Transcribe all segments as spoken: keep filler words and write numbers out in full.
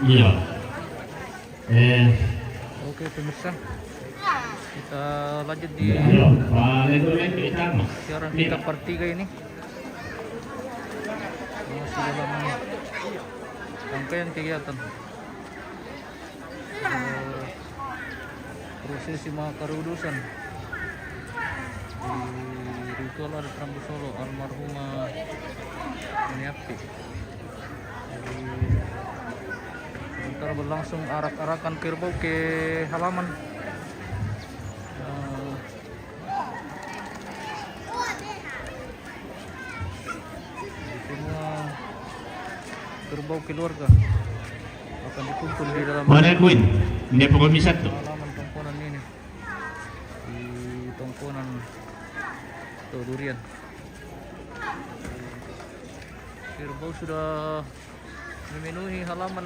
Iya. Eh. Oke, pemirsa. Kita lanjut di, iya, Pak Legomen kita, Mas. Siaran kita part tiga ini. Masih dalam rangkaian kegiatan. Eh, prosesi makarudusan di ritual adat Rambu Solo almarhumah Nenek Api. Jadi, sementara berlangsung arak-arakan kerbau ke halaman. Eh, Semua kerbau keluarga akan dikumpul di dalam, mana Queen? Dia pukul misat tu. Halaman Tongkonan ini. Di Tongkonan Tok Durian. Kerbau sudah memenuhi halaman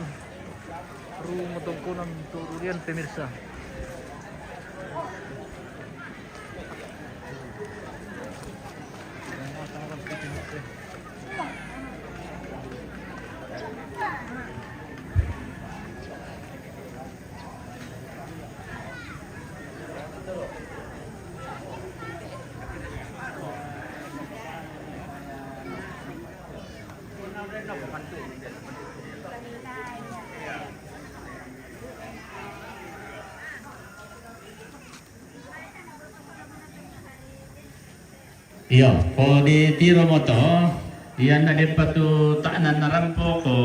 rumah Tongkonan Tok Durian, pemirsa. Iyo, ko di tiro mo to, iya na depa tu ta'na narampo ko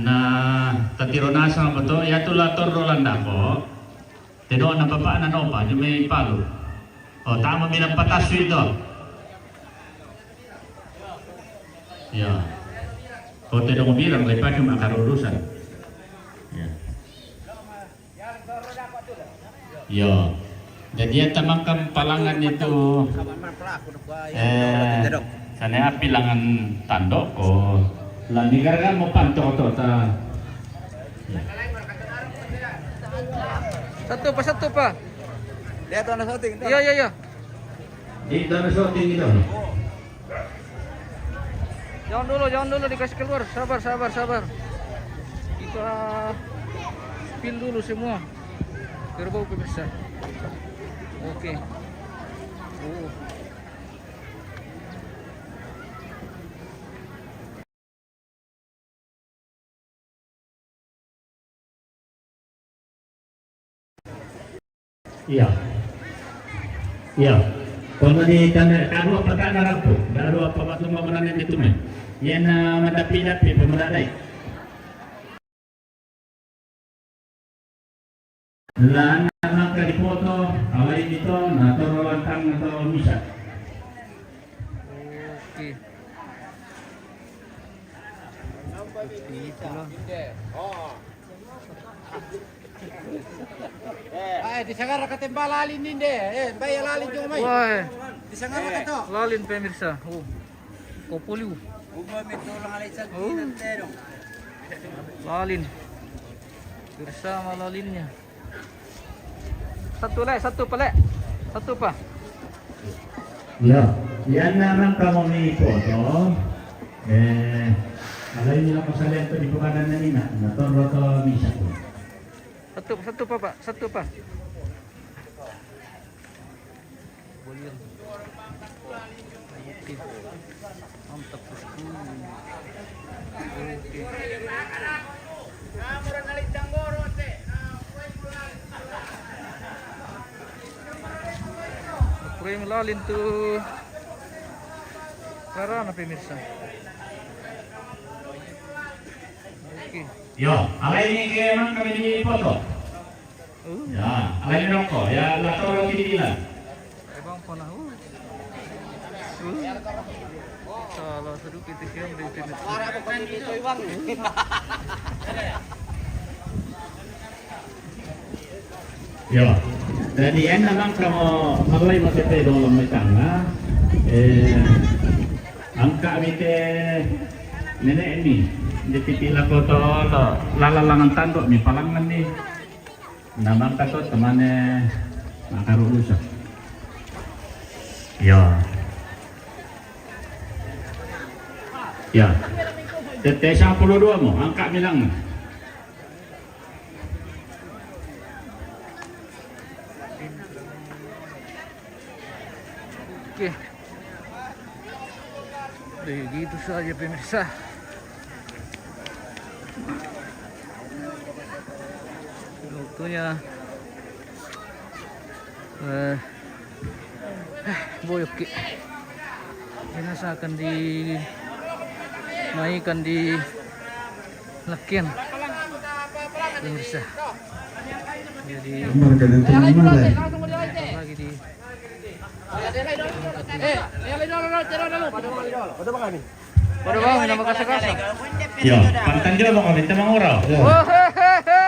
na tatiro nasang mo to, iya tu la torro landako. Tedo na bapa na nopa, jumai palu. O, tama mina patasui to. Iya. Ko tedo mo birang, lepas cuma karurusan. Iya. Iyo. Jadi, iya, tamakam palangan itu, eh, sana api langan tandok ko. Lah, ni gara-gara mau pantok to ta. Satu pa, satu pa. Dia tu anak syuting tu. Iya, iya, iya. Di dalam syuting itu. Jangan dulu, jangan dulu dikasih keluar. Sabar, sabar, sabar. Kita spill dulu semua. Kerbau, pemirsa. Oke. Oh. Iya. Iya. Kono di tanda, kadu apa tanda rampu? Kadu apa batu mamanan itu mah? Iya na madapi-dapi pemeradai. Lana maka dipoto, alai dito, na toro lantang atau misa. Oke. Itulah. Eh, di sangara katemba lalin ninde. Eh, mbaya lalin juga mai. Wah, eh. Di sangara kato. Lalin, pemirsa. Oh. Kopoliu. Uma mi tulang alai sangkina tedong. Lalin. Bersama lalinnya. Satu, Le, satu pa, Le. Satu pa. Iya, iya, na rangka mo mipoto. Eh, alai ni la pasalian to di pagana na mina, na toro to misa ko. Satu, satu pa, Pak. Satu pa. Boleh. Oke. Mantap, bosku. Oke. Oke, melalin tu. Rarana, pemirsa. Oke. Yo, alai ni ke mang kami di foto. Uh. Ya, alai ni roko, ya, la toro kiri dilan. Ebang pona, uh. Uh. Salah sedikit siang di sini. Yo, jadi yan na mang kamo malai mo tete dolo mai tanga. Eh, angka mi te nenek ni, di pipila foto to, lala langan tandok mi palangan ni. Na mangka to temane makarurusak. Ya. Ya. Tete sapuluh dua mo, angka milang. Oke. Begitu saja, pemirsa. Waktunya, eh, eh, boyok ki. Ini saya akan di, naikkan di lakian, pemirsa. Jadi, lagi di Ya, pantang juga mau minta mangura. Oh, he, he, he.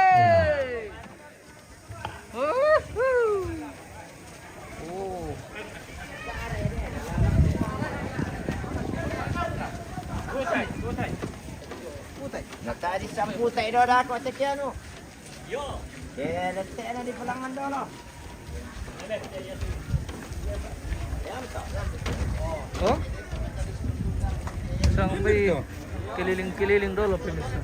Oh, hu. Oh. Nah, tadi sapu tai dah, dah kau tekian tu. Yo. Eh, letak dah di pelangan dah lah. Oh? Sampai keliling-keliling dulu, pemirsa.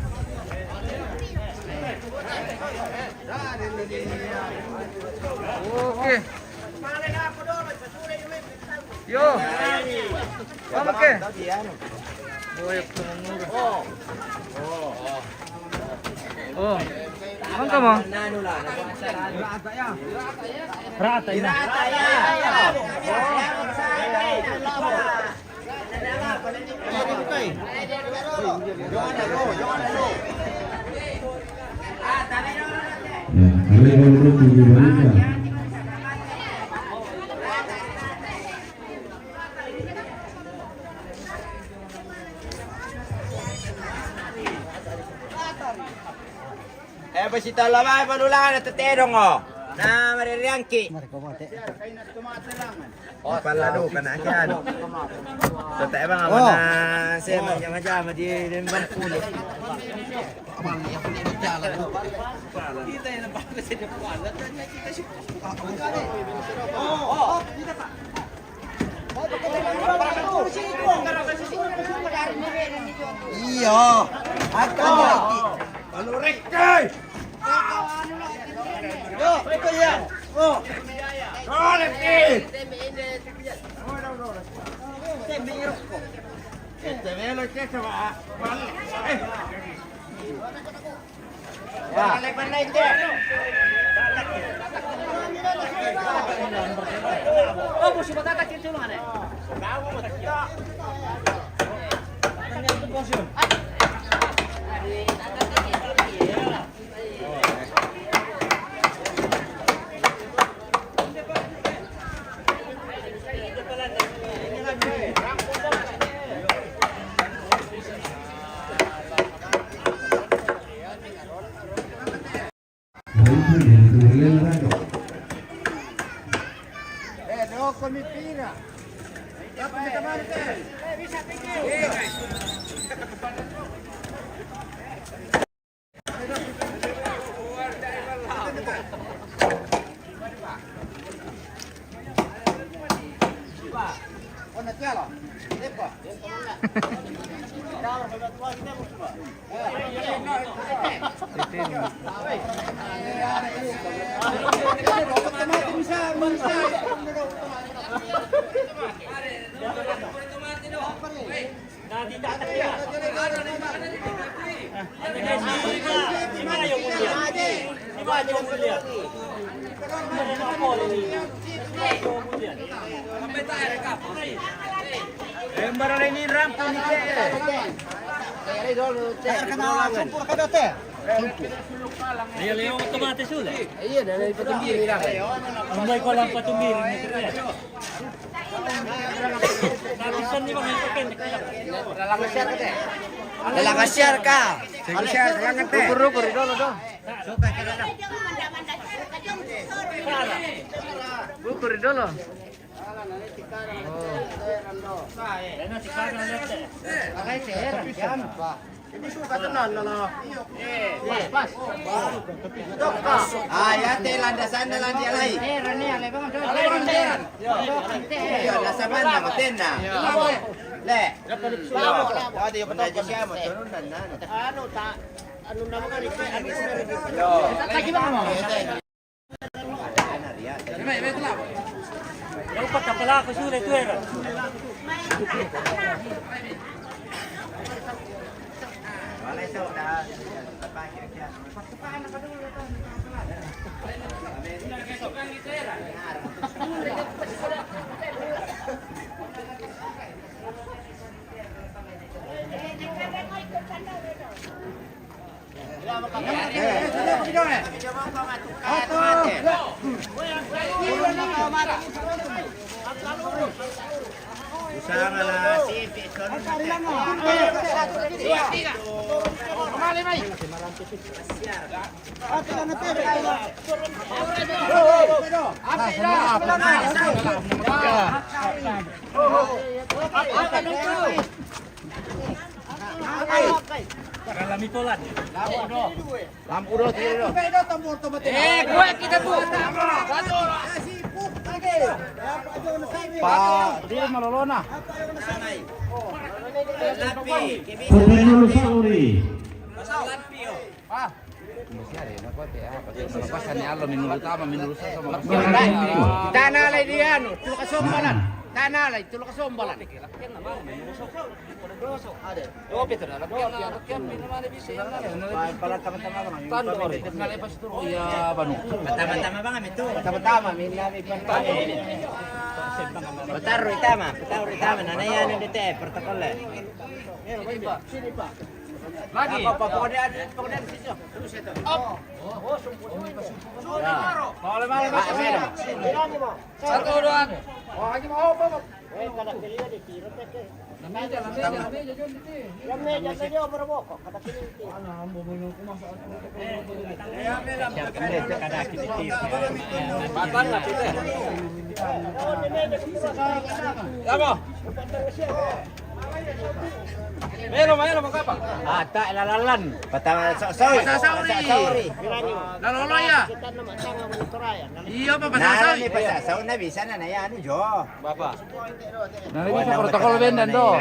Oke. Yo. Mama ke? Oh, ya, oh. Oh. Ang ka mo? Rata ya. Rata ya. Ya, arriva il gruppo di Veronica. Eh, besi tala mai palulangan na tetedong, oh. Na maririangki. Oh, pala do kana kian. Tete bang, oh. Mana saya macam-macam di lembang kulit. Kita yang bagus di depan, kita sih. Oh, oh, kita, Pak. Iyo, akan jadi. Kalau reke. Yo, itu ya. Oh. Oh, reke. Este velo que se va. Eh. Iya, Leon otomatis sudah. Iya, dari Patumbiri lah. Umay ko lang Patumbiri. Natisan ni mga ipakan. Dalang asyar ka. Sige, sir. Salamat, eh. Ukur, ukur, idolo, do. Ukur, idolo. Oh. Ini suka tenan, lala. Pas, pas. Ah, ya, te landasan na lang dia lai. Iya, nasa mana, matena. Le. Ada yang betul siapa, turun dan nana. Anu, tak, anu, nama kan itu, anu, yo. Lagi, Bang. Dapat kapala ko sule tu era. Lampu do, tiri do. Eh, kuat kita tu. Pa, tiri malolona. Putri Nulu Sauri. Tanah lagi di anu, Tulu Kasombalan. Tanah lagi, Tulu Kasombalan. Iya, Banu. Pertama-tama bang itu. Pertama-tama minami. Pertama, pertama, pertama. Nana ya anu D T protokol le. Lagi. Apa, apa, pokoknya ada, pokoknya di situ. Terus itu. Op. Boleh, boleh, boleh. Satu, dua. Oh, lagi mau apa, Bang? Eh, kalau kiri ada kiri, Bang. Lameja, lameja, lameja, John, di sini. Lameja, lameja, berapa kok? Kata kiri itu. Mana ambo mau ngomong sama. Patang lah, Peter. Apa? Melo, melo, mau apa? Ata lalalan. Patang sa-, sauri. Patang sauri. Sauri. Lalolo ya. Iya, apa pasal sauri? Nah, ini pasal sauri, nah, bisa, nah, nah, ya, anu, jo. Bapak. Nah, ini bisa protokol bendan, do.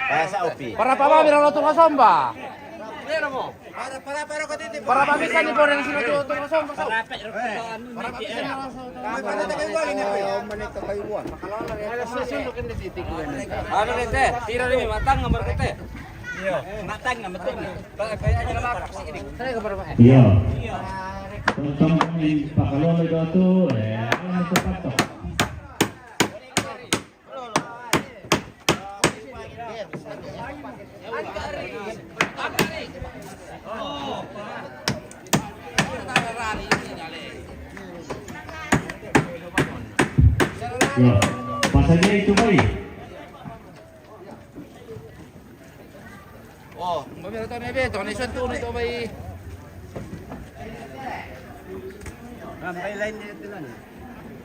Bahasa upi. Para papa bilang lo tukang somba. Para, para, para, kau titip. Para papa bisa nih, Bor, yang sini tuh, tukang somba, so. Para papa bisa nih, tukang somba. Anu, Tete, tira ni, matang nomor Tete. Iya. Matang nomor Tete. Saya ke berapa? Iya. Tentang ini Pak Kalolo itu, eh, anu, itu patok. Ya, pas saja itu, Boy. Oh, mbak Mira, tau ni, be, tau ni, suan tu ni, tau, bai. Rampai lain dia tu lah ni.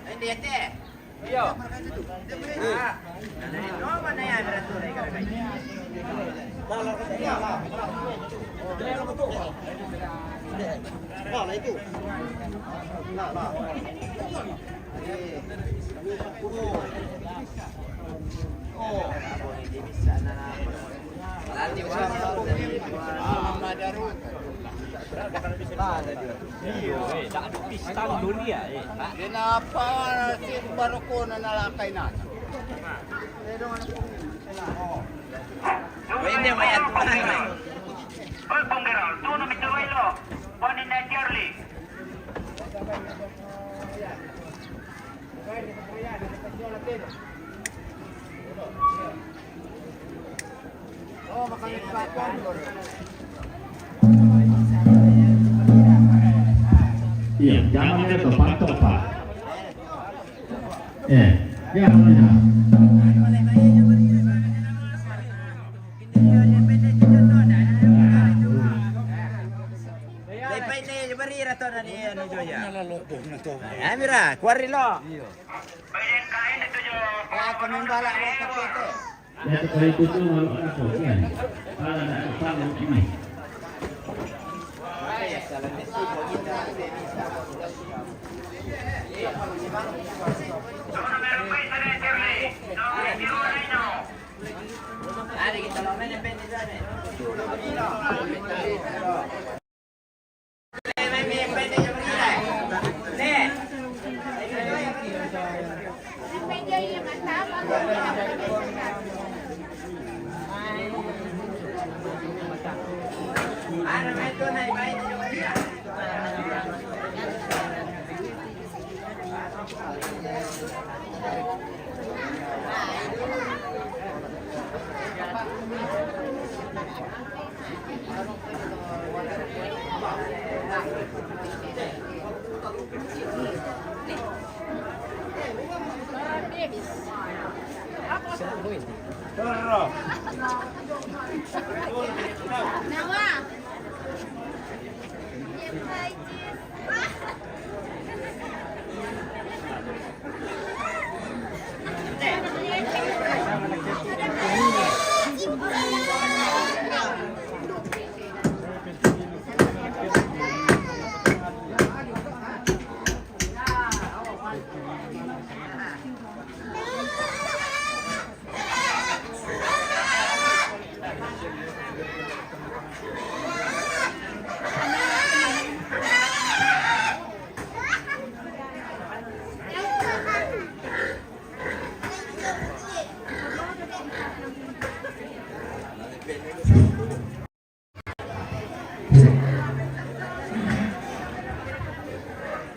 Lain dia, teh. Iya. Ah. Nah, ini no, mana ya, beratur, ya, kan? Nah, lah, itu. Nah, lah. Oh. Iyo, eh, dak ado pistan dunia, eh. Kenapa si baru ko na nalakay na? Pwede, may aturan na. Oy, Bong Gerald, tuno mi tuloy lo. Kunin na Charlie. Iya, jangan itu, patok, Pak. Eh, jangan itu. Dai paite barira to na di anu joya. Amira, kuari lo. Aku membala lo kapito. Ya, tu kali itu tu malu aku, kan? Pala nak aku pala ini.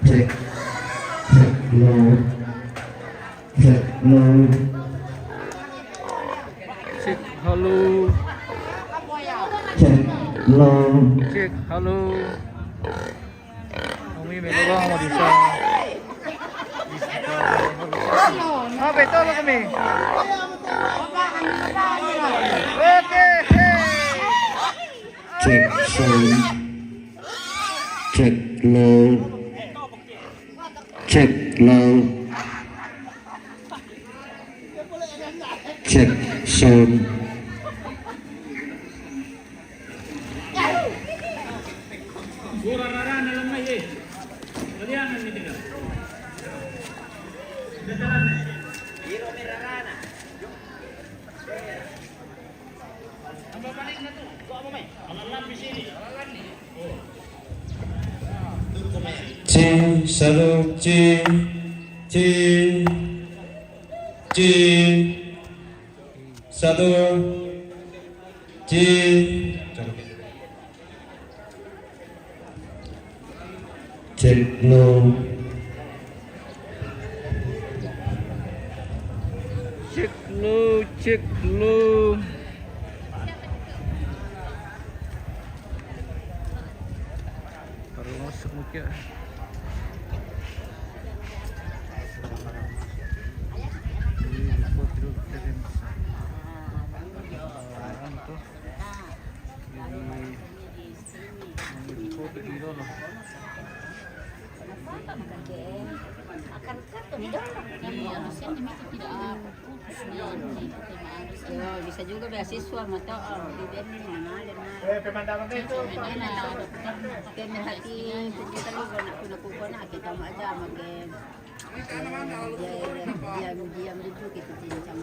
Check. Check, low. Check, low. Check, hello. Check, low. Check, hello. Kami may lorong mo di sa. Ah, betul lo kami. Okay, hey. Check, sound. Check, low. Check, low. Check, sound. Ci, satu, ci, ci, ci, satu, ci. Check, low. Check, low, check, low. Baru masuk mungkin. Yo, bisa juga beasiswa, mata, oh, di Benin, mana ada, mana. Eh, pemandangan itu. Kami hati, kita lu, anak, anak, anak, kita mau aja makin. Diam, diam dulu kita cincang.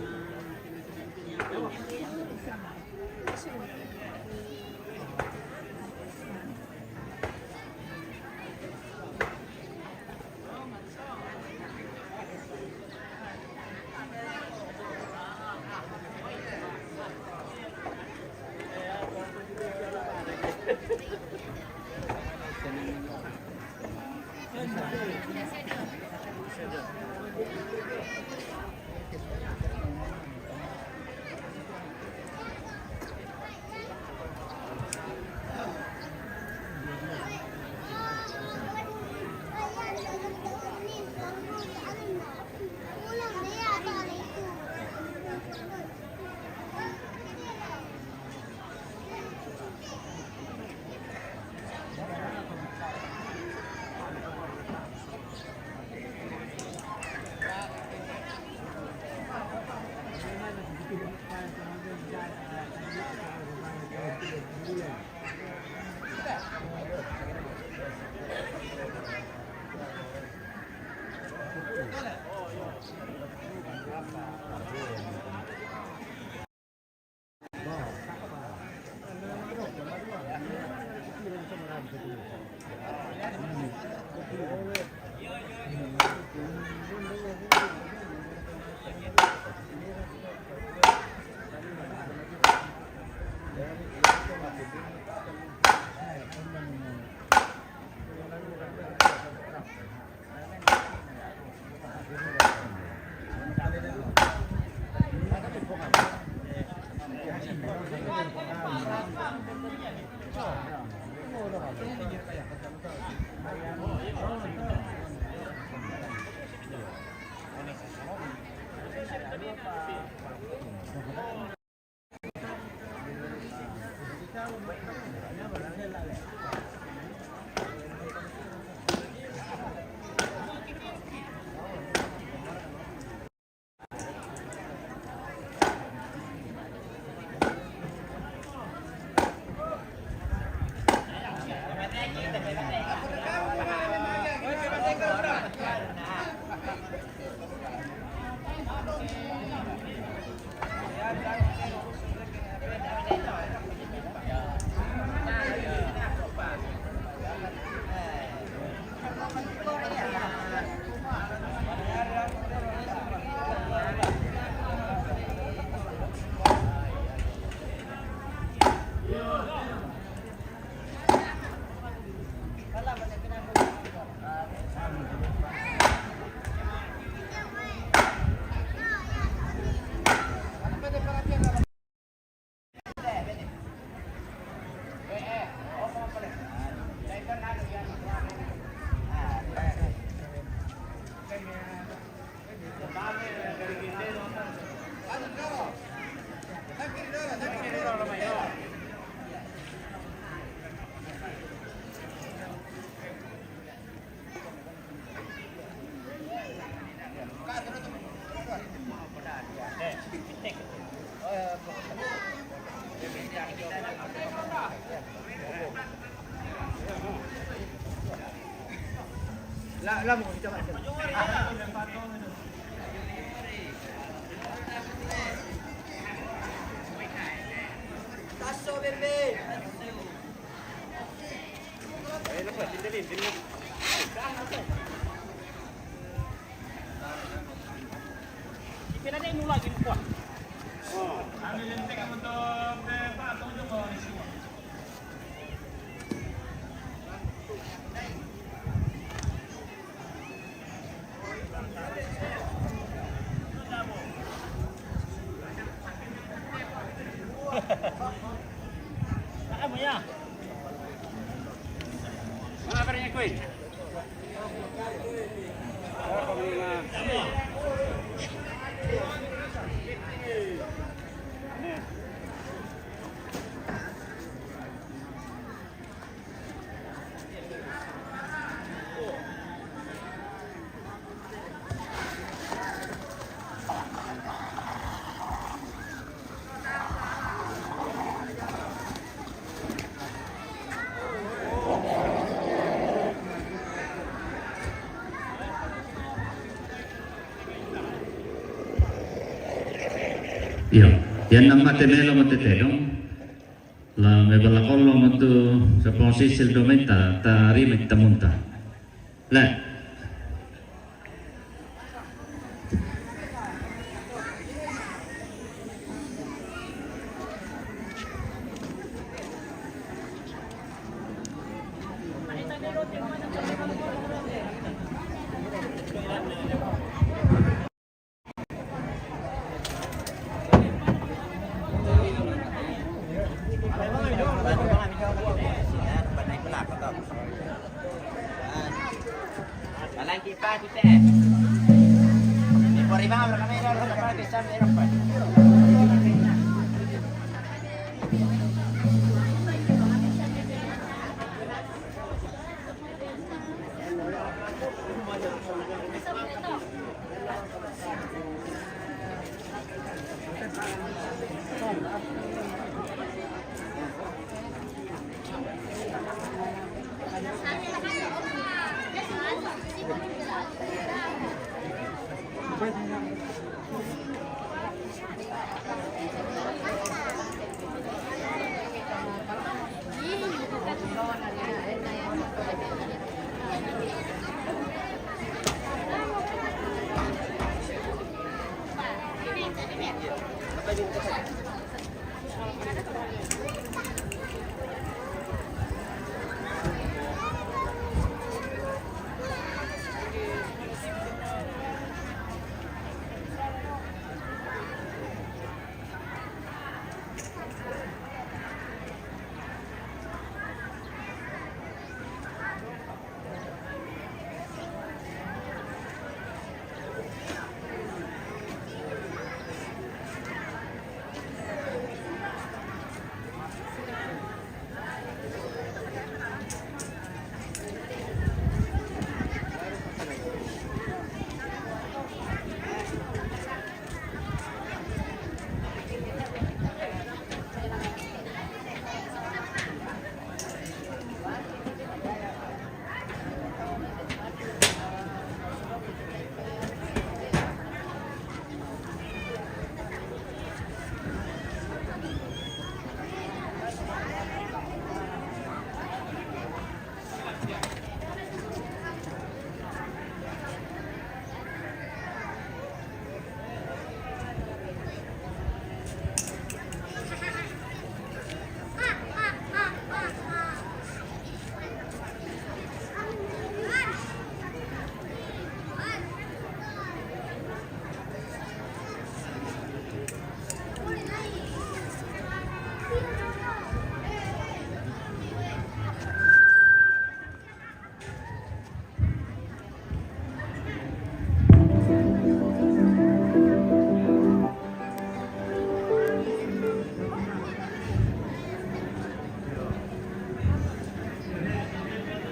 Io, ia na mate melo mate tedong. La me bala kolo matu sa pong sisil domenta ta rimit ta munta. Le.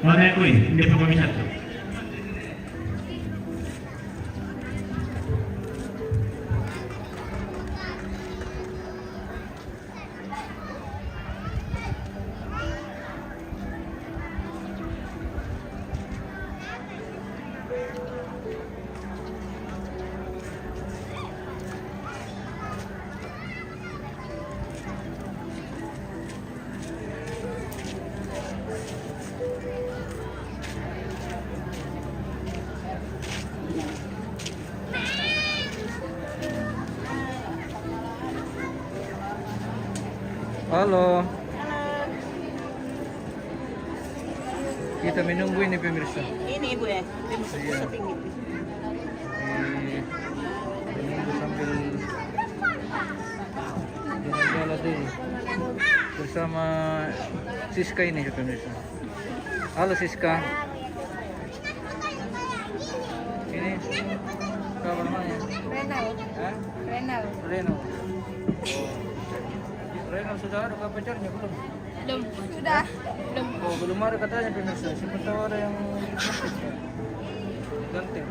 Mana yang kuih? Dia pun kami satu. Halo. Kita menunggu ini, pemirsa. Ini, Ibu, ya. Dia masuk Iya. Pusat ini. Ini menunggu sambil jalan-jalan dulu. Bersama Siska ini, pemirsa. Halo, Siska. Ini siapa namanya? Renal. Hah? Renal. Reno. Reno sudah ada pacarnya belum? Belum. Sudah. Belum. Oh, belum ada katanya, pemirsa. Siapa tahu ada yang ganteng.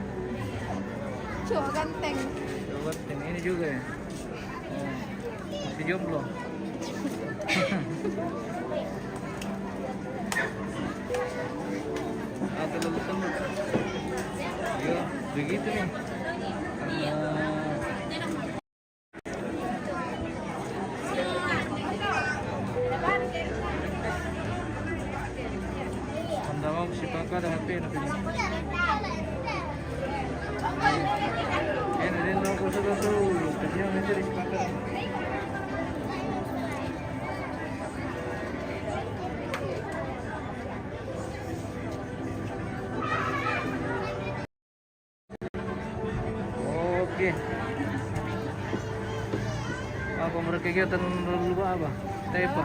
Cowok ganteng. Cowok ganteng. Ini juga ya? Oh, masih jomblo. Atau lulus semua. Ya, begitu nih. Eh, Anda mau si Paka ada H P na pili. Eh, na din ako sa kaso, kasi yung ito, si Paka. Oke. Apa mereka kegiatan dulu apa? Tepa.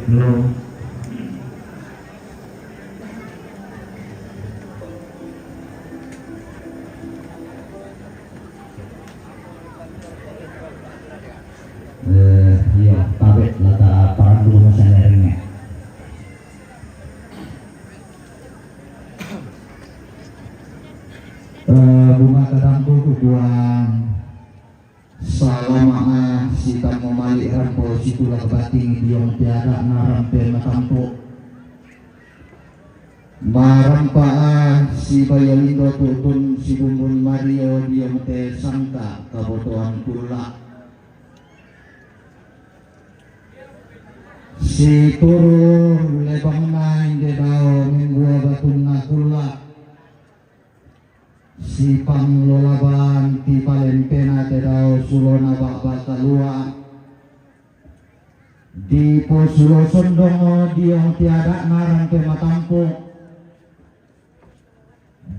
Hello. Eh, iya, tabe' la taparandu masa ringnge. Eh, bunga tadampu ku kuang salama'a sitammu mali' rampo situla' bating diong te ada'na rampe matampu'. Marampa'a sibaya lindo tu'tun sibumbun mario diong te sangka' kabotoan kulla'. Situru' lebangna inde dao menggua batunna kulla'. Sipanglolaban ti palempena te dao sulona ba'ba kalua'. Diposulo sondongo diong te ada'na rampe matampu'.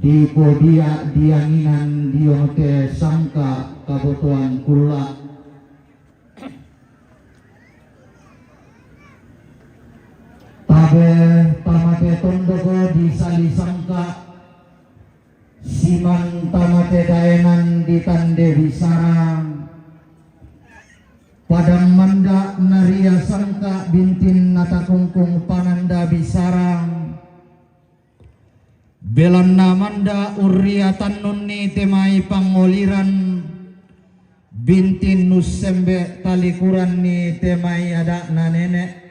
Dipodia' dianginan diong te sangka' kabotoan kulla'. Tabe' tamate tondoko disali sangka'. Siman tamate daenan ditande bisara, padang manda naria sangka bintin natakungkung pananda bisara, belanna manda urria tannunni te mai pangoliran bintin nussembe talikuranni te mai ada'na nene'.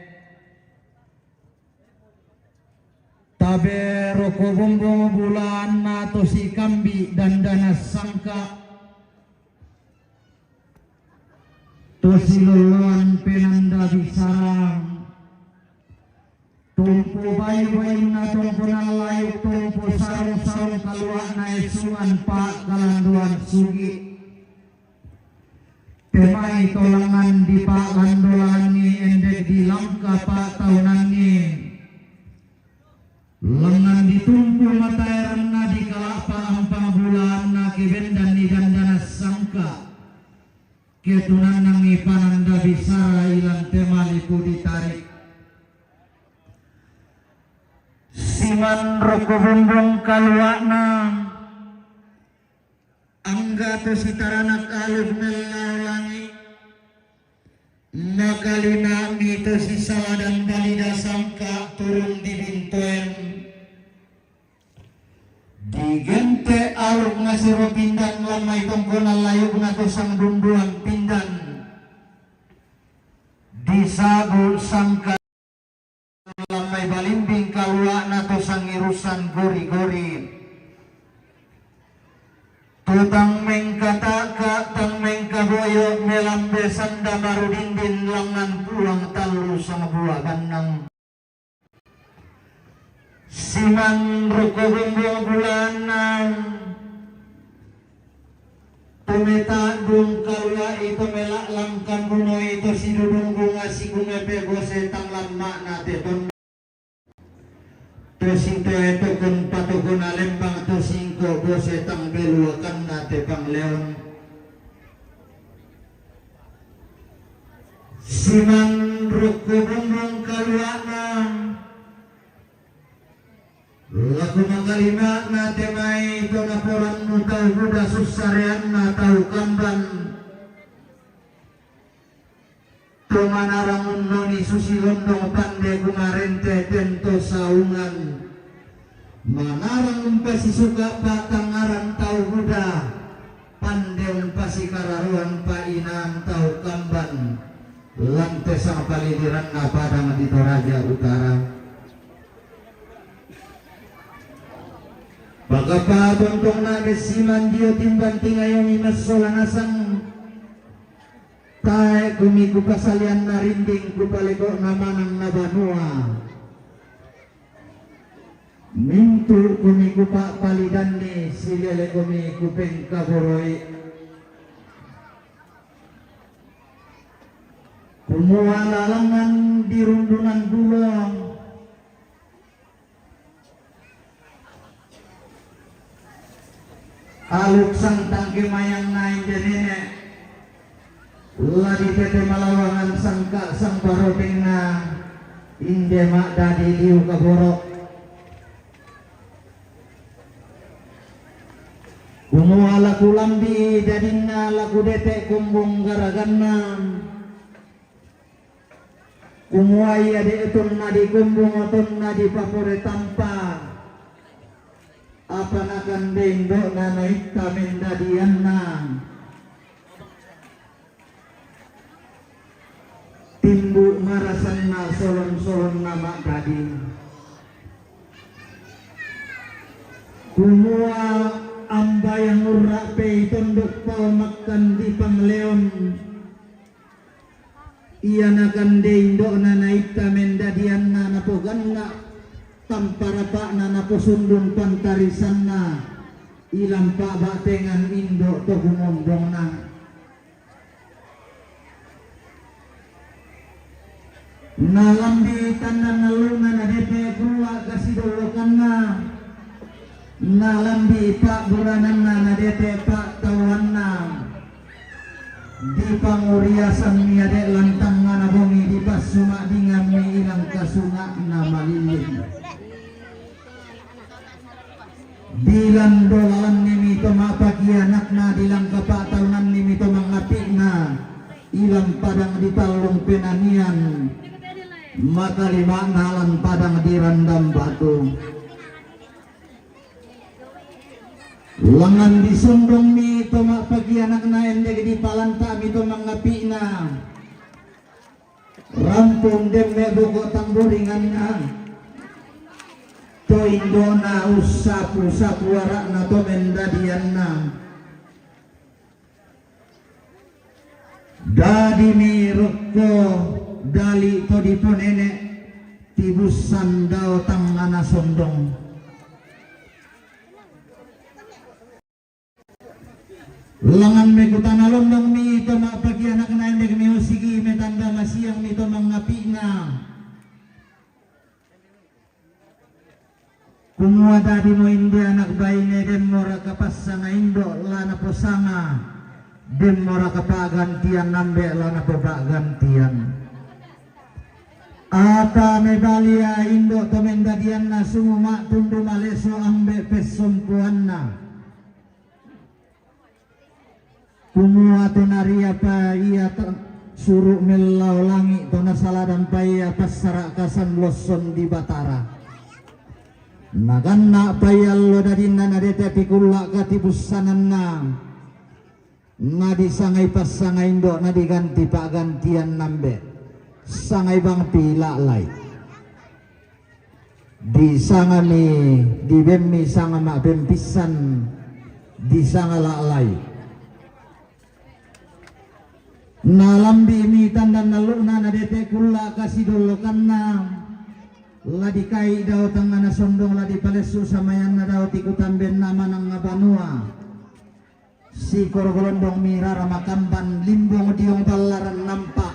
Tabe rokko bombong bulaanna tosi kambi dandana sangka, tosi loloan penanda bisara, tompo bayu-bayunna tongkonan layuk, tompo sarung-sarung kalua'na esungan pa'kalandoan sugi. Temai tolangan dipa'landolanni endek dilangka pa'taunanni. Langngan ditumpu mataeranna dikala'pa ampang bulaanna kebendanni dandana sangka. Ketunannangi pananda bisara ilan temalipu ditarik. Siman rokko bombong kalua'na. Angga to sitaranak aluk mellao langi', makalina'mi to sisaladan balida sangka turung dibintoen. Digente' aluk nasero pindan lammai tongkonan layukna to sangdunduan pindan. Disabu sangka lammai balimbing kalua'na to sangirusan gori-gori. To tang mengkata'ka, tang mengkaboyo, melambe sanda marudindin langngan puang tallu sangbua bannang. Siman rokko bombong bulaanna. To meta'dung kalua'i, to mela'lang kambunoi, to sidudung bunga sikumepe gose tang lamma'na te tonna. To sitoe tokon patokona lembang, to singko gose tang beluakanna te pangleon. Siman rokko bombong kalua'na. Lako makalima'na te mai to naporannu tau buda sussareanna tau kamban. To manarang unnoni susi londong pande kumarente tento saungan. Manarang umpasisuka patangngaran tau buda. Pande umpasikararoan pa'inang tau kamban, lan te sangpaliliranna padang di Toraja Utara. Pakapa tontongna messiman dio timbang tingayomi massola nasang, tae' kumi kupasalianna rinding kupaleko'na manang na banua. Mintu' kumi kupa'palidanni, silele kumi kupengkaboroi. Kumua lalangan di rundunan bulong, aluk sangtang kemayanna inde nene', la ditete malawangan sangka sangbarotenna inde ma'dadi liu kaboro'. Kumua la kulambi'i dadinna, la kudete' kombong garaganna. Kumua ia de' tonna dikombong, tonna dipapore tampa. Apa nakande indo'na naitta mendadianna. Timbu' marasanna solon-solonna ma'dadi. Kumua ambayang urra'pei tondok pao makkan di pangleon. Ia nakande indo'na naitta mendadianna, napoganna' tamparapa'na, naposundun pantarisanna ilan pa'ba'tengan indo' to kumombongna. Nalambi tandan allu'na nadete' kulla' kasidollokanna, nalambi pa'burananna nadete' pa'tauanna. Dipanguriasanni ade' lantangngana bongi, dipassuma'dinganni ilang kasunga'na malilling. Dilandolalanni mi to ma'pakianakna, dilangkapa'taunanni mi to mangapi'na, ilang padang ditallung penanian, makalima'na lan padang dirandang batu. Langngan disondong mi to ma'pakianakna, endek dipalanta' mi to mangapi'na. Rampung demme boko' tamburinganna, to indo'na ussapu-sapu ara'na to mendadianna. Dadi mi rokko dali' to diponene', tibussan dao tangngana sondong. Langngan mekutana londong mi to ma'pakianakna, endek mi osiki metanda masiang mi to mangapi'na. Kumua dadi mo inde anak baine, demmora kapasanga indo' la naposanga, demmora kapa'gantian ambe' la napopa'gantian. Apa mebalia indo' to mendadianna, sumu ma'tundu maleso ambe' pessompoanna. Kumua to nariapa ia to suru' mellao langi', to nasaladampa ia passara'kasan losson di Batara. Naganna'pa ia allo dadinna nadete' pikulla' katibussananna, nadisangai passanga indo', nadiganti pa'gantian ambe', sangai bang pila'lai. Disangami, dibemmi sanga ma'pempissan, disanga la'lai. Nalambi'mi tandanna allu'na, nadete' kulla' kasidollokanna, la dikai' dao tangngana sondong, la dipalessu' samayanna dao tikutambenna manangnga banua. Sikoro golondong mi rara makamban, limbong diong ballaran nampa'.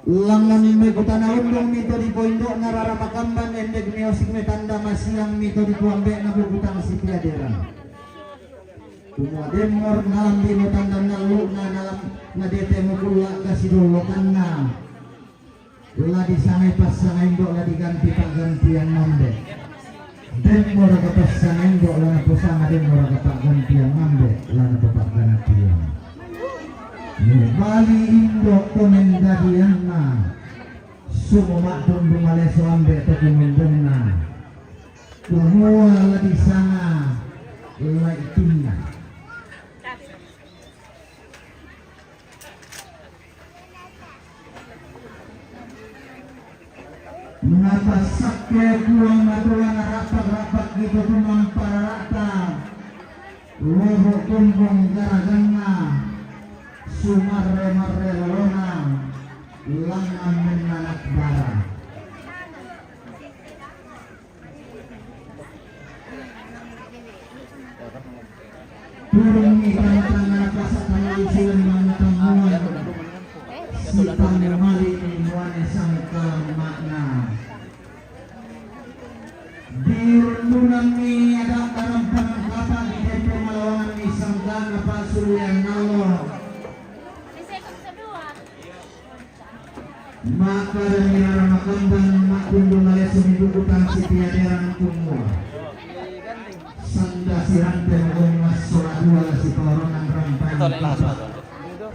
Langngan mekutana londong mi to dipoindo'na rara makamban, endek mi osik metanda masiang mi to dipoambe'na bubutang sipiaderan. Kumua demmor nalambi' metanda nallu'na, nalam nadete' mukulla' kasidollokanna. La disangai passanga indo', la diganti pa'gantian ambe'. Demmora kapasanga indo', la naposanga, demmora kapa'gantian ambe', la napopa'gantian. Mubali indo' to mendadianna, sumu ma'tundu maleso ambe' to kumundunna. Kumua la disanga Laitinna. Napassakke Puang Matua, narappa'-rapa'ki to tumampa rara'ta, lobo' kumbung garaganna, sumarre-marre lolona, langngan mennana' bara. Turunni tana-tana pasatama isi lembang tammuan, sipangmali'ni muane sangkala ma'na. Dirundunanni ada' karampang kapa' di tempo malawanganni sangkana pa'sullean allo. Ma'kadami rara makamban, ma'tundu maleso mi bubutang sipiaderan kumua, sanda sirante gommas sola dua la sipaoronan rampain kapa',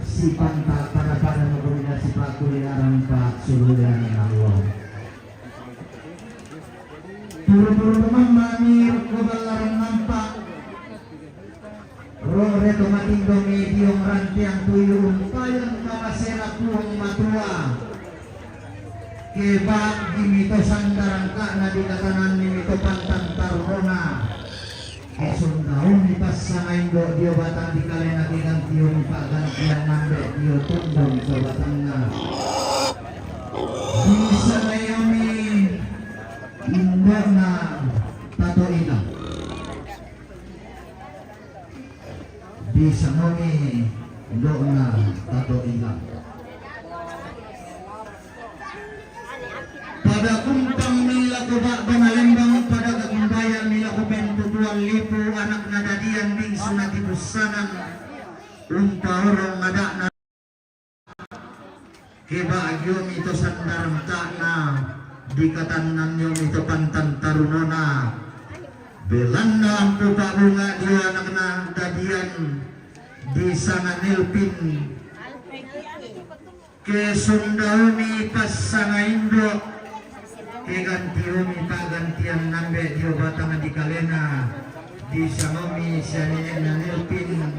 sipanta' pada-pada makombinasi pa'kullean pa'sullean allo. Turu-turu mamma mi rokko ballaran nampa'. Rore to matindomi diong ranteang tuyu umpayan kamasena Puang Matua. Keba'gi mi to sanda rangka'na, dikatananni mi to pantan tarunona. Kesundaunni passanga indo' dio batang dikalena, kegantiumi pa'gantian ambe' dio tondon to batanna. Disangaiomi indo'na Tato Ilang. Disangaiomi indo'na Tato Ilang. Pada kumpang mi lako ba'bana lembang, pada kakumbaya mi lako pentutuan lipu, anakna dadian bingsu natibussanan, umpaorong ada'na. Keba'giomi to sanda rangka'na, dikatannangiomi to pantan tarunona. Belanna ampu pa'bunga' dio anakna dadian disanga Nelpin. Ke sundaomi passanga indo', ke gantiomi pa'gantian ambe' dio batang dikalena, disangaomi sia nene'na Nelpin,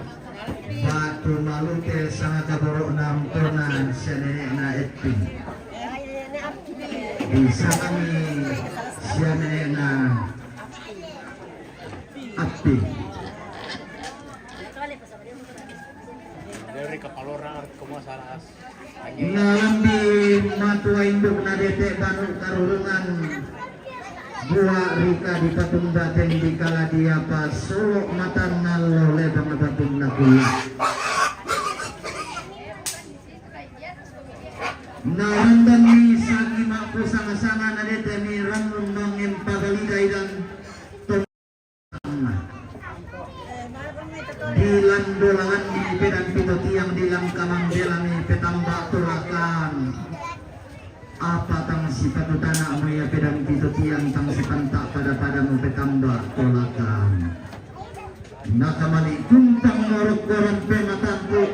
ba'tu Malute sanga kaboro'na ampona sia nene'na Eppin. Disangami sia nene'na Appi. Nalambi' matua indukna dete' banu' karurungan, bua' rika dipatumba tendi kala diapa solo' matanna allo lebang batunna kulla'. Narandanni sagi ma'posanga-sanga nadete'mi rannun nangeng pabalida idan to Dilandolalanni pedang pito tiang, dilangka mambelami petamba tolakan. Apa tang sipatutana'mu ia pedang pito tiang, tang sipanta' pada-padamu petamba tolakan. Nakamali' kumpang norokkoran pematampu'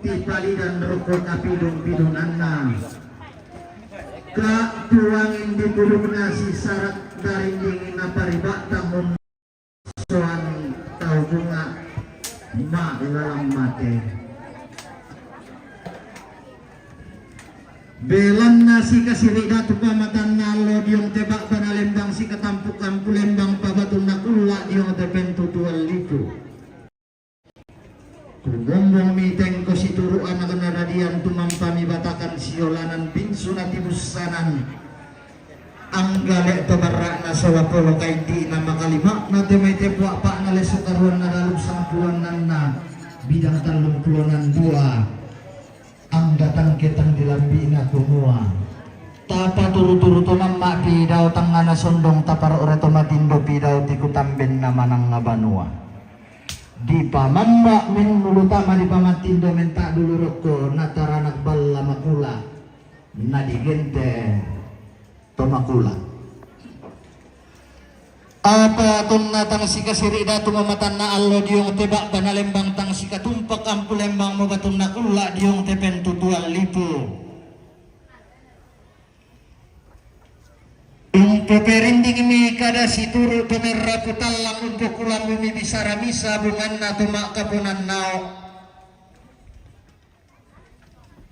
tipalidan rokko kapidung-pidunganna. Ka tuangin dipudukna sisarak darinding napariba'tang um- Soang tau bunga' ma'lalang mate. Belanna sikasiri' datu pamatanna allo diong te ba'bana lembang, sikatampu-kampu lembang pabatunna kulla' diong te pentutuan lipu. Kumombongmi tengko situru' anakna dadian, tumampami batakan siolanan, bingsu natibussanan. Angga le' to barra'na sola polo kaindi'na, makalima'na te mai tepu a'pa'na lesso karuanna dalu sangpuannanna bidang tallumpulonan dua. Angga tangke tang dilambi'na kumua, tapaturu-turu to mamma' pidao tangngana sondong, taparo're to matindo pidao tikutambenna manangnga banua. Dipamamba' mennulu tama dipamatindo menta' dulu rokko, nataranak balla makula', nadigente' to makula'. Apa tonna tang sikasiri' datu mamatanna allo diong te ba'bana lembang, tang sikatumpak ampu lembang mabatunna kulla' diong te pentutuan lipu. Umpoperindingmi kada situru' to merrapu tallang, umpokulambumi bisara misa bunganna to ma'kaponannao'.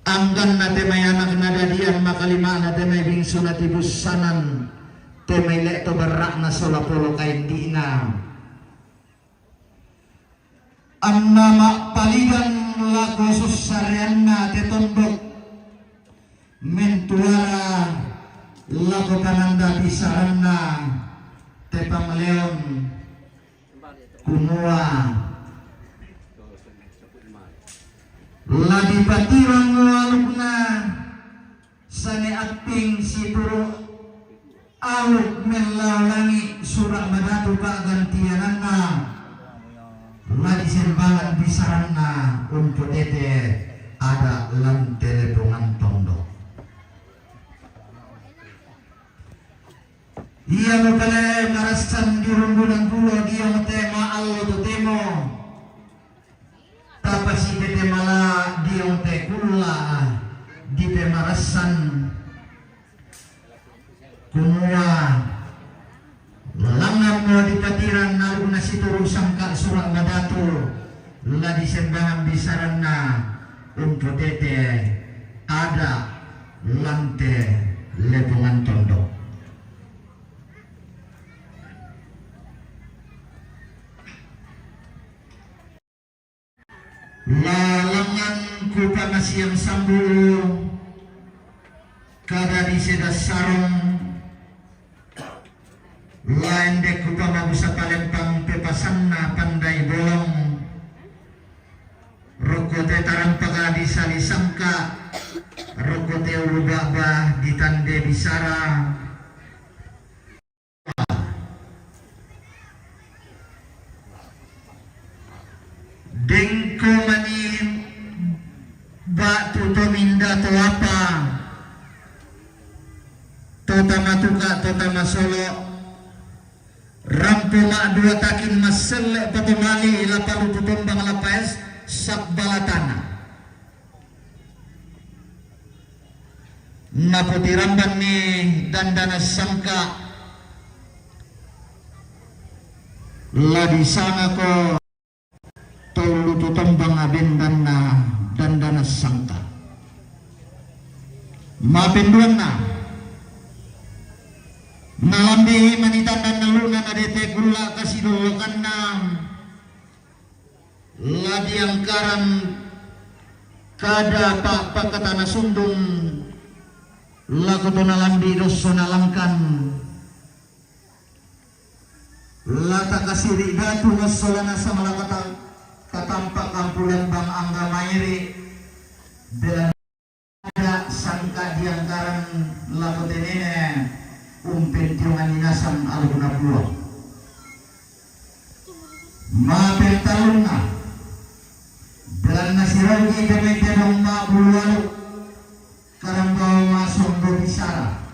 Angganna te mai anakna dadian, makalima'na te mai bingsu natibussanan, te mai le' to barra'na sola polo kaindi'na. Anna ma'palidan lako sussareanna te tondok, mentuara lako pananda bisaranna te pangleon, kumua, la dipatirang alukna sane Apping situru' aluk mellao langi', sura' madatu pa'gantiananna, la disembangan bisaranna umpotete ada' lan te lepongan tondok. Iamo pale marassan dirundunan pulo diong te ma'allo totemo. Tapasitete mala diong te kulla' dipemarassan, kumua, lalangngammo dipatirang alukna situru' sangka' sura' madatu, la disembangan bisaranna umpotete ada' lan te lepongan tondok. Lalangngan kupamasiang sambu' kada diseda sarong, la ende' kupamabusa palempang pepasanna pandai bolong, rokko te tarampaka disali sangka', rokko te ulu ba'ba ditande bisara. Dengko mani ba'tu to minda to apa, to tamatuka, to tamasolo, ram- Toma dua takin maselle patomali la palutu tombang la paes sakbalatana. Napotiramban ni dandana sangka la disangako tolu tu tombang abendanna dandana sangka. Mapenduanna, nalambi manitan dan naluna nadete kulla kasidollokanna la diangkaran kada pa pakatana sundung lako to nalambi dosso nalangkan. La takasiri datu massola nasang la kata-, katampak kampulan bang angga mairi, belan ada sangka diangkaran lako tenene umpentiongan ni nasang alukna puang. Mapentalunna, belanna sirauki deme tedong ma bulu alu, karambau masombo bisara.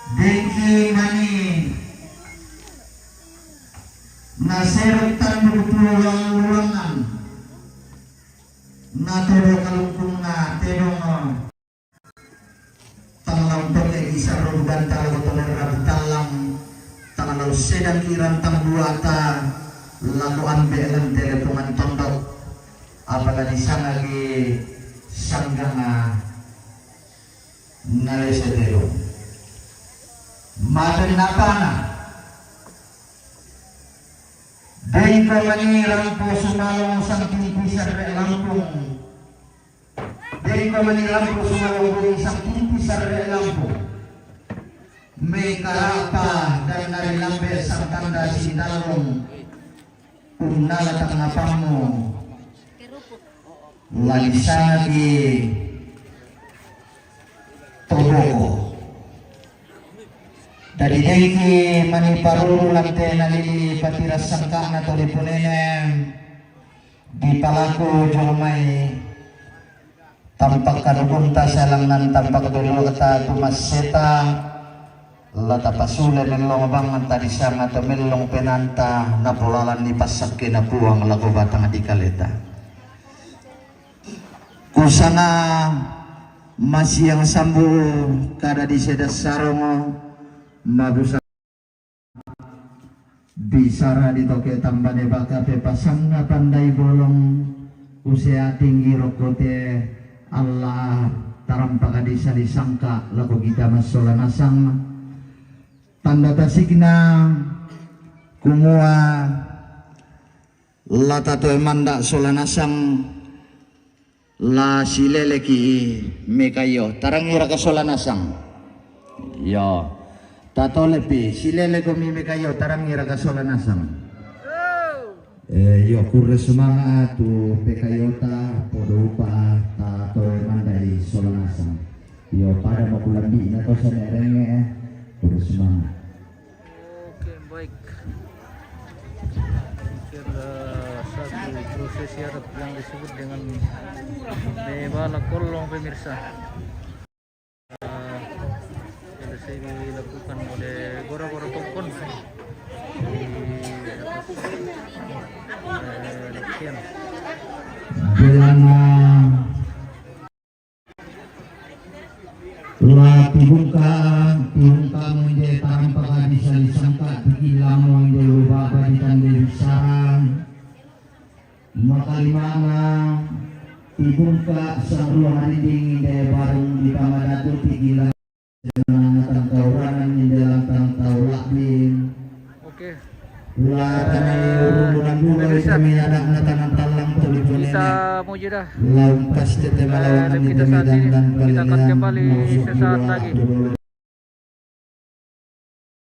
Dengki mani naseruk tanduk tuo luangan. Natodo kalungkungna tedong. Tallang toke kisar rubanta lako toler rabu tallang. Tangalau sedang kirantang buata lako ambe lan telepongan tondok. Apalagi sangagi sangganga nalese tedong. Maten napana. Dengko mani rampo sumalong sangking pisar re lampung. Dengko mani rampo sumalong sangking pisar re lampung. Mekarapa dan nari lambe sangtanda sindalong. Unnala tangapammu. Lagi sanagi toboko. Dadi dengki mani paruru lante nalili patira sangkana to diponene. Dipalaku jomai tampak kadukunta salangan tampak duluta tumasseta. La tapasule mellong banganta disanga to mellong penanta napolalan ni passakkena Puang lako batang dikaleta. Kusanga masiang sambu kada di sedas sarongo mabusa. Bisara ditoke tambane baka pepasangna pandai bolong, usea tinggi rokkote Allah tarampaka disa disangka lako kita massola nasang. Tanda tasikna kumua la tatoe manda sola nasang. La sileleki mekayo, tarangi raka sola nasang. Yo. Tatolepi, silelekomi mekayo, tarangi raka sola nasang. Eh, yo, kurre sumanga tu pekayota, podo upa, tatoe mandai sola nasang. Yo, pada makulambi na to sane renge, kurre sumanga. Oke, baik. Mungkin, eh, satu prosesi adat yang disebut dengan bebala kolong, pemirsa. Eh, selesai dilakukan oleh gora-gora tongkon di atas, eh, lapian. Belana. La tibungka, tibungka mo inde tarampaka disa disangka, tigilla mo inde lubaba ditande bisara. Makalimana, tibungka sarua harinding inde barung dipamadatu, tigilla tangkauranan inde lantang tau labbing. Oke. Pemirsa, kita mohon jeda. Eh, dan kita saat ini, kita akan kembali sesaat lagi.